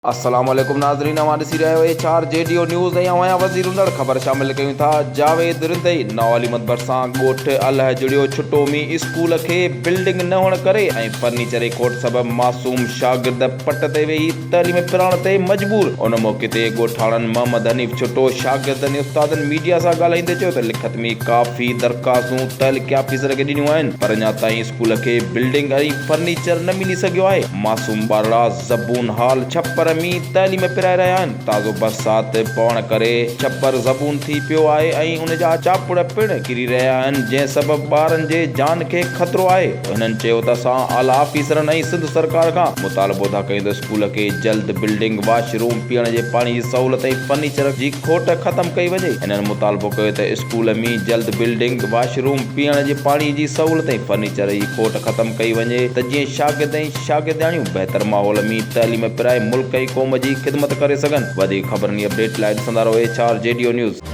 السلام عليڪم ناظرين اوهان ڏسي رهيا آهيو H R G D O news ۽ اوهان جا وزير هوندڙ خبر شامل ڪيون ٿا جاويد رندئي نوالي مند ڀرسان ڳوٺ الهه جڙيو ڇٽو ۾ اسڪول کي بلڊنگ نه هئڻ ڪري ۽ فرنيچر جي کوٽ سبب معصوم شاگرد پٽ تي ويهي تعليم پرائڻ تي مجبور ان موقعي تي ڳوٺاڻن محمد حنيف ڇٽو شاگردن ۽ استادن ميڊيا سان ڳالهائيندي چيو ته لکت ۾ ڪافي درخواستون تعلقي آفيسر کي ڏنيون آهن پر اڃا تائين اسڪول کي بلڊنگ ۽ فرنيچر نه ملي سگهيو آهي معصوم ٻارڙا زبون حال ڇپر ۾ تعليم پرائي رهيا آهن، تازو برسات پوڻ ڪري ڇپر زبون ٿي پيو آهي ۽ ان جا چاپڙ پڻ ڪري رهيا آهن، جنهن سبب ٻارن جي جان کي خطرو آهي. هنن چيو ته اسان اعليٰ آفيسرن ۽ سنڌ سرڪار کان مطالبو ٿا ڪيون ته اسڪول کي جلد بلڊنگ، واش روم، پيئڻ جي پاڻي جي سهولت ۽ فرنيچر جي کوٽ ختم ڪئي وڃي. هنن مطالبو ڪيو ته اسڪول ۾ جلد بلڊنگ، واش روم، پيئڻ جي پاڻي جي سهولت ۽ فرنيچر جي کوٽ ختم ڪئي وڃي ته جيئن شاگرد ۽ شاگردياڻيون بهتر ماحول ۾ تعليم پرائي ملڪ ۽ قوم جي خدمت ڪري سگهن. وڌيڪ خبرن ۽ اپڊيٽ لاء ڏسندا رهو H R G D O news.